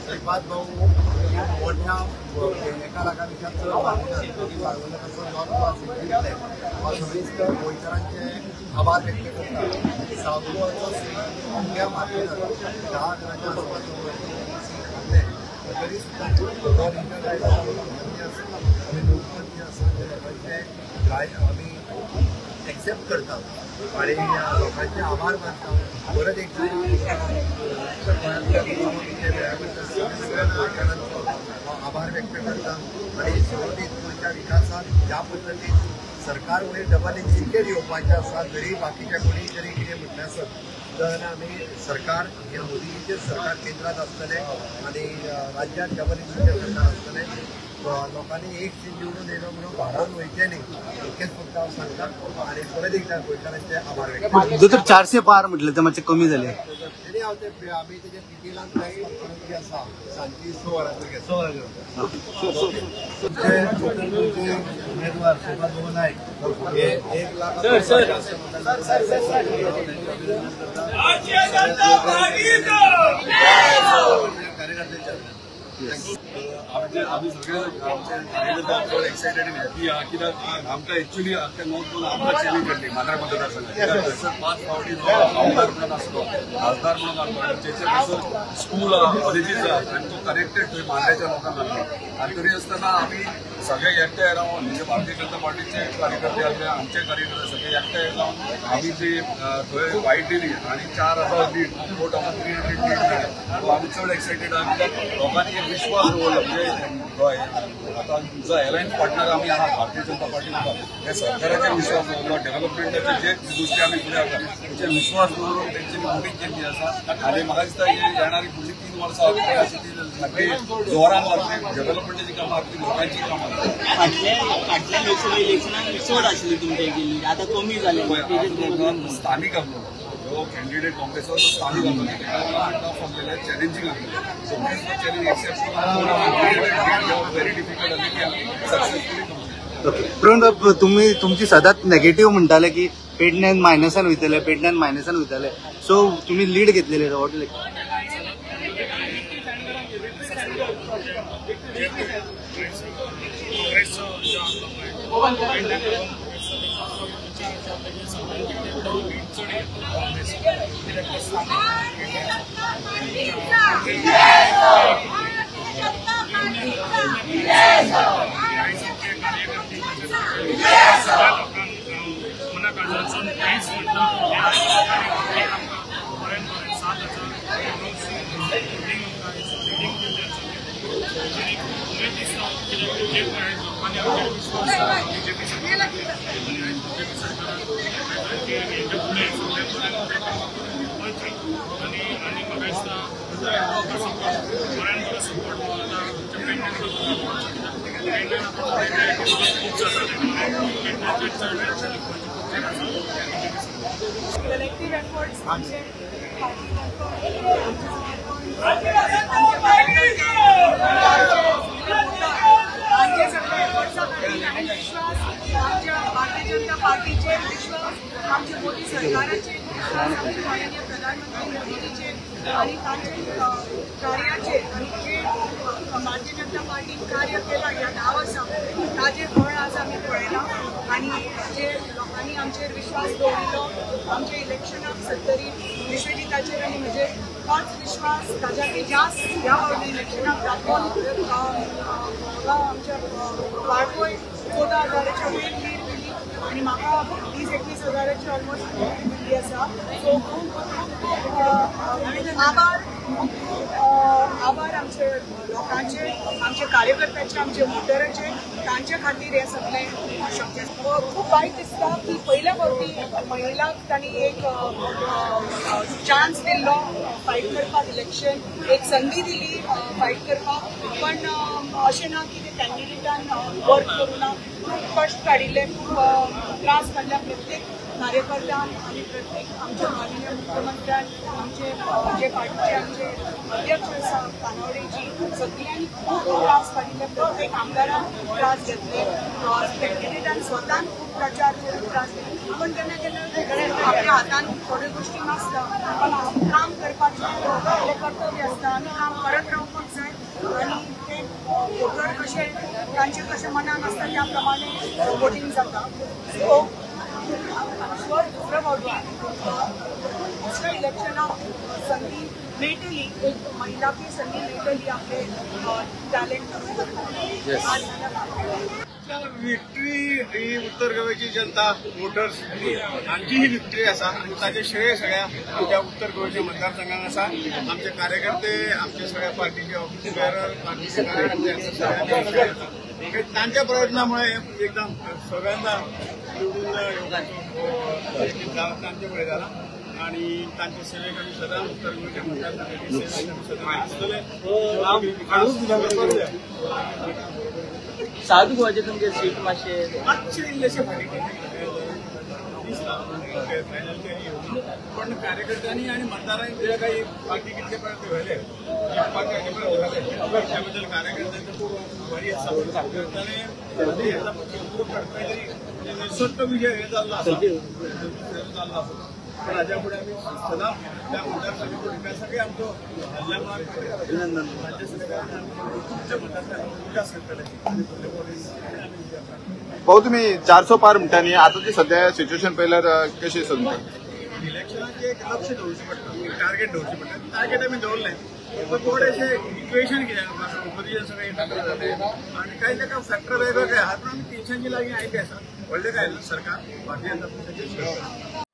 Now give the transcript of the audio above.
श्रीपाद भाऊ मोठ्या एका लाखापेक्षा चड सगळीच गोंयकारांचे आभार व्यक्त करता. साउथ गोवाचो सीट अमक्या मार्केटात 10 हजाराच्या आसपास सीट घातले तरी सुद्दां आमी लोकमत जे आसा ते लोकांचे आमी एक्सेप्ट करतात आणि लोकांचे आभार मानता. परत एकदा गोंयकारांचो आभार व्यक्त करता आणि सुरवातीत गोंयच्या विकासात ज्या पद्दतीन सरकार वयर डबल इंजिन येवपाचें आसा जरी बाकीच्या कोणी जरी कितें म्हटलें आसत तर आमी सरकार हे मोदीजीचें सरकार केंद्रात आसतलें आनी राज्यात डबल इंजिनचें सरकार आसतलें. लोकांनी एक सीट निवडून येयलो म्हणून भारान वयचें न्ही इतकेंच फक्त हांव सांगता आनी परत एकदा गोंयकारांचे आभार व्यक्त करता. दोतोर 400 पार म्हटलें ते मातशें कमी जालें. तरी हांव ते आमी तेजे डिटेलान प्रेस कॉन्फरन्स जी आसा सांजची 6 वरांचेर 6 वरांचेर उमेदवार श्रीपाद भाऊ नायक हे 1 लाख कार्यकर्त्यांच्या आम्ही सगळे आमचे कार्यकर्ते एक्सायटेड हॅपी आहा कित्याक आमकां एक्चुअली आख्या नॉर्थ गोवा आमकां चॅलेंज हाडली मांद्रे मतदारसंघात. कित्याक थंयसर 5 फावटी आमदार म्हणून आसलो, खासदार म्हणून आसलो आनी तेचे थंयसर स्कूल आहा, कॉलेजीस आहा आनी तो कनेक्टेड थंय मांद्रेच्या लोकांक आसलो. आनी तरी आसतना आमी सगळे एकठांय रावन म्हणजे भारतीय जनता पार्टीचे कार्यकर्ते आसले, आमचे कार्यकर्ते सगळे एकठांय रावन आमी जी थंय फायट दिली आनी 4000 लीड 4300 लीड मेळ्ळें. आमी चड एक्सायटेड आहा कित्याक लोकांनी एक विश्वास दवरलो. म्हणजे आतां जो अलायन्स पार्टनर आमी आहा भारतीय जनता पार्टी हे सरकाराचेर विश्वास दवरलो, डेव्हलपमेंटाचे जे गोश्टी आमी फुडें हाडटा तेचेर विश्वास दवरून तेंच्यांनी वोटींग केल्ली आसा. आनी म्हाका दिसता ही येणारी फुडली 3 वर्सां अशी ती सगळी जोरान वतली, डेव्हलपमेंटाची कामां जातली, लोकांची कामां जातली. फाटल्या लोकसभा इलेक्शनाक चड आशिल्ली तुमच्या केल्ली, आतां कमी जालें. स्थानीक आसलो जो कॅन्डिडेट काँग्रेसाचो स्थानीक आसलो तेका लागून टफ आसलेलें, चॅलेंजींग आसलें. सो चॅलेंज एक्सेप्ट करून व्हेरी डिफिकल्ट आसलें की आमी सक्सेसफुली कंप्लीट. ओके प्रवीण बाब, तुमी तुमची सदांच नेगेटीव म्हणटाले की पेडण्यान मायनसान वयतले, पेडण्यान मायनसान वयतले, सो तुमी लीड घेतलेले what? Collective efforts आमचे पार्टी आमचे सगळे एफर्ट्सा खातीर आनी विश्वास आमच्या भारतीय जनता पार्टीचेर विश्वास, आमच्या मोदी सरकाराचेर विश्वास, आमचे माननीय प्रधानमंत्री मोदीजीचेर आनी तांचे कार्याचेर आनी जे भारतीय जनता पार्टीन कार्य केलां ह्या 10 वर्सां ताजें फळ आज आमी पळयलां आनी जे लोकांनी आमचेर विश्वास दवरिल्लो आमच्या इलेक्शनाक सत्तरी विश्वजिताचेर आनी म्हजेर तोच विश्वास ताज्याकय जास्त ह्या फावटी इलेक्शनाक दाखोवन आमच्या वाळपय 14 हजाराच्या वयर लीड दिली आनी म्हाका 20-21 हजाराची ऑलमोस्ट लीड दिल्ली आसा. सो खूब खूब खूब आभार, खूब खूब आभार आमचे लोकांचे, आमचे कार्यकर्त्यांचे, आमचे वोटरांचे, तांचे खातीर हे सगळें शक्य. खूब वायट दिसता की पयल्या फावटी महिलांक तांणी एक चान्स दिल्लो फायट करपाक, इलेक्शन एक संदी दिली फायट करपाक, पण अशें ना की ते कॅन्डिडेटान वर्क करूं ना. खूब कश्ट काडिल्ले, खूब त्रास काडल्या प्रत्येक कार्यकर्त्यान आनी प्रत्येक आमच्या माननीय मुख्यमंत्र्यान, आमचे जे पार्टीचे आमचे अध्यक्ष आसा तानावडेजी, सगळ्यांनी खूब त्रास काडिल्ले, प्रत्येक आमदारान त्रास घेतले, कॅन्डिडेटान स्वतान खूब प्रचार करून त्रास घेतले. पण केन्ना केन्ना आपल्या हातान थोड्यो गोश्टी नासता, पण काम करपाचें आपलें कर्तव्य आसता आनी काम करत रावपाक जाय आनी ते वोटर कशे तांचे कशें मनान आसता त्या प्रमाणे वोटींग जाता. सो शुअर दुसऱ्या फावटी दुसऱ्या इलेक्शनाक संदी मेळटली, एक महिलाकूय संदी मेळटली आपले टॅलेंट. विक्ट्री ही उत्तर गोंयची जनता, वोटर्स हांची ही विक्ट्री आसा आनी ताचें श्रेय सगळ्या आमच्या उत्तर गोंयच्या मतदारसंघाक आसा. आमचे कार्यकर्ते, आमचे सगळ्या पार्टीचे ऑफिस बेरर, पार्टीचे कार्यकर्ते, सगळ्यांचे तांच्या प्रयत्नामुळे एकदम सगळ्यांना निवडून येवपाचो तांचे जाला आनी तांचे सेवेक आमी सदां उत्तर गोंयच्या मतदारसंघाचे सेवेक आमी सदां आसतले. साउथ गोवाचे तुमचे सीट मातशे मातशे इल्लेशे फाटीं दिसता फायनल येवना, पण कार्यकर्त्यांनी आनी मतदारांनी जे काही पार्टी कितले पर्यंत व्हेले, व्हेले त्या बद्दल कार्यकर्त्यांचे खूब आभारी आसा. कार्यकर्त्यांनी तरी निसट्ट विजय हे जाल्लो आसा, जाल्लो आसा. पण हाज्या फुडें आमी सदां त्या मतदारसंघाच्या विकासाकय आमचो हल्ल्या अभिनंदन राज्य सरकारान आमच्या मतदारसंघाचो विकास करतले आनी फुडले फावटी आमी विचार. भाऊ, तुम्ही 400 पार म्हणटा न्ही, आतांची सध्या सिच्युएशन पळयल्यार कशी आसा तुमकां? इलेक्शनाचें एक लक्ष दवरचें पडटा, टार्गेट दवरचें पडटा. टार्गेट आमी दवरलें, पण थोडेशें इक्वेशन कितें ऑपोजिशन सगळें जालें आनी कांय ताका फॅक्टर वेगवेगळे आहा, पूण आमी 300 लागीं आयिल्ले आसा. व्हडलें कांय ना, सरकार भारतीय जनता पक्षाचें.